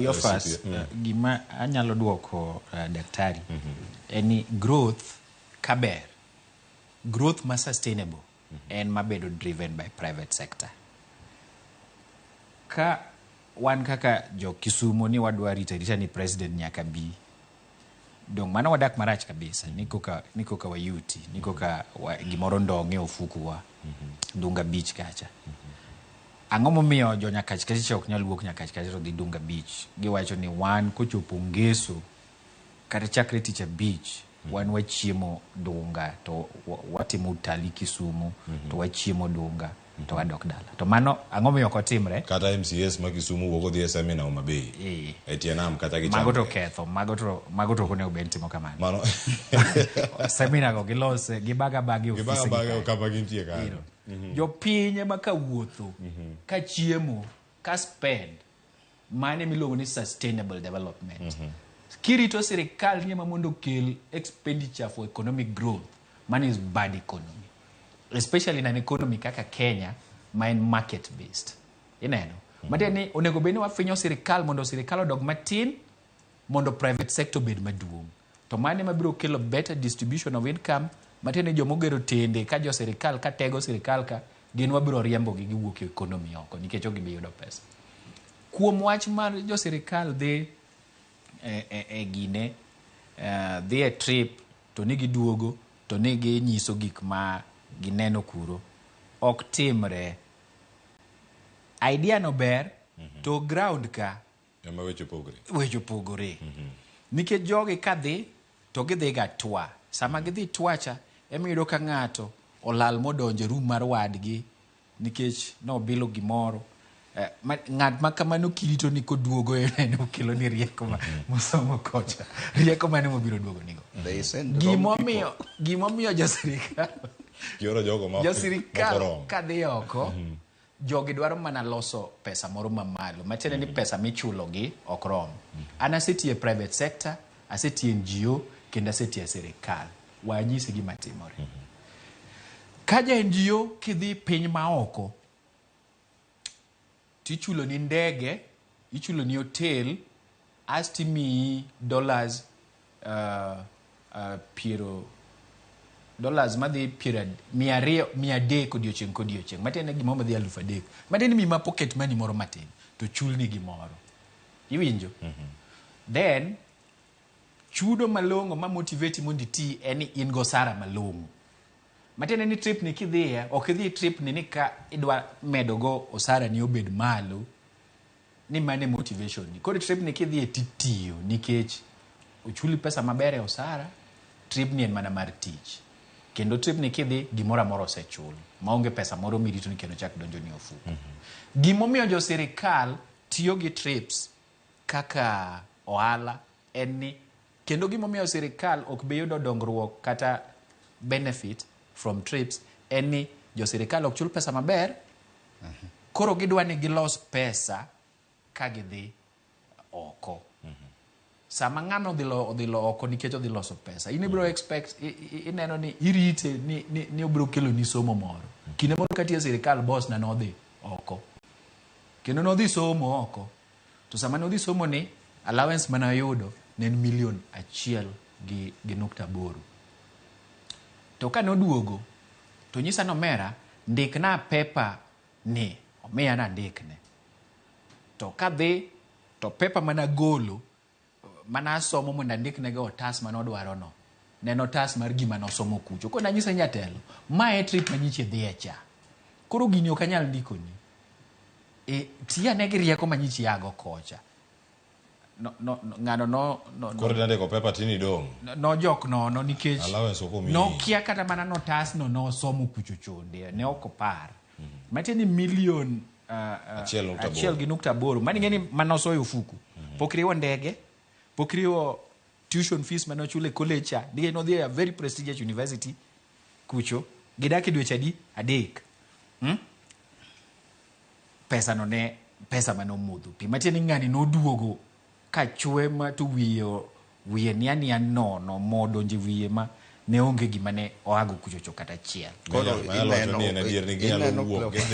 Cleophas, gima anyalo duoko daktari en ni growth kaber, growth ma sustainable en mabedo driven by private sector. Ka wan kaka jo Kisumo ni wadwa rito arita ni president nyaka bi, dong mano wadak marach kabisa ni koka wayuti ni koka gimoro ndong' e ofuku wa Dunga Beach kacha. Ang'o momiyo jo Nyakach kacha ok nyal wuok Nyakach kacha to dhi Dunga Beach? Giwacho ni wan kochopo Ngeso kata chakre tich abich wan wachiemo Dunga to watimo utalii Kisumu to wachiemo Dunga to wadok dala. To mano ang'o momiyo ok otimre? Kata MCAs ma Kisumu wuok odhi e seminar Homa Bay. E tie nam kata gichamo. Mago to ketho, mago to ok onego bed ni timo kamano. Mano Seminar go gilose gibaga baga e gibaga ofise gi baga kae. Kama gintie kanyo. Jopiny ema ka wuotho, ka chiemo, ka spend, mano emiluongo ni sustainable development. Kirito sirikal ni ema mondo okel expenditure for economic growth, mano is bad economy. Especially in an economy kaka Kenya ma en market based. Ineno? Matiende ni onego bed ni wafinyo sirikal mondo sirikal odog matin mondo private sector obed maduong'. To mano ema biro kelo better distribution of income, matiende ni jomogero tende ka jo sirikal ka tego sirikal ka gin wabiro riembogi giwuok e economy oko nikech ok gibi yudo pesa. Kuom wach mar jo sirikal dhi e gine dhi e trip to ni giduogo to ni ginyiso gik ma gineno kuro ok timre. Idea no ber to ground ka Ema weche opogore. Weche opogore nikech jogi kadhi to gidhi ga twa sama gidhi twa cha ema iyudo ka ng'ato olal modonjo e room mar wadgi nikech nobilo gimoro. Ng'at ma kamano kirito ni koduogo en okelo ni rieko ma mosomo kocha, rieko mane mobiro duogo nigo? They send wrong people. Gimomiyo jo sirikal Gioro jogo ma jo sirikal mokoromo. Kadhi oko jogi dwaro mana loso pesa moro mamalo matiende ni pesa michulogi ok rom. An asetiyo e private sector, asetiyo e NGO kendo asetiyo e sirikal. Wanyisi gima timore ka ja NGO kidhi piny maoko tichulo ni ndege, ichulo ni hotel, asto imiyi dollars piero dollars madhi piero 200 300 odiochieng' kodiochieng', matiende ni gimoro madhi 3000, matiende ni miyi ma pocket money moro matin to chulni gimoro, iwinjo? Then chudo malong'o ma motivate mondo iti en ni in gosara malong'o, matiende ni trip ni kidhiye ok idhi trip ni ka idwa medo go osara ni obed malo ni mano e motivation ni. Koro trip ni kidhiye titiyo nikech ochuli pesa maber e osara. Trip ni en mana mar tich kendo trip ni kidhi gimoro amora osechul maonge pesa moro mirito ni kendo chak donjo ni ofuko. Gimomiyo jo sirikal tiyo gi trips kaka ohala en ni kendo gimomiyo sirikal ok bi yudo dongruok kata benefit from trips en ni jo sirikal ok chul pesa maber. Koro gidwa ni gilos pesa ka gidhi oko. Sama ng'ano odhi lo oko nikech odhi loso pesa, in ibiro expect ineno ni irite ni obiro keloni somo moro. Kinde moro katiyo e sirikal, boss na nodhi oko kendo nodhi somo oko, to sama nodhi somo ni allowance mane oyudo ne en milion 1.8. To ka noduogo to nyisa ni, "Omera, ndikna paper ni." Omiya nandikne to kadhi to paper managolo mana asomo mondo andiknego otas manodwaro no ne en otas mar gima nosomo kucho. Koro nanyise, "Jatelo, ma e trip manyiche dhiye cha, koro gini ok anyal ndikoni e, ti ane gi rieko manyiche yago kocha." No, ng'ano no, Koro nandiko paper tini dong'. Nojok nono nikech Allowance ok omiyi. Nokia kata mana notasno nosomo kucho chonde ne ok opar. Matiende ni milion 1.8. 1.8 mano ing'e ni manosoyo e ofuku pok riwo ndege, pok riwo tuition fees mane ochulo e college cha nikech nodhi e a very prestigious university kucho gidak e dweche adi 3. Pesa no ne pesa mane omodho pi, matiende ni ng'ani noduogo ka chwe ma to wiye nia nia nono modonjo e wiye ma ne onge gima ne oago kuchocho kata achiel. Koro Manyalo wacho ni en adier ni ginyalo ineno wuok. Cleophas.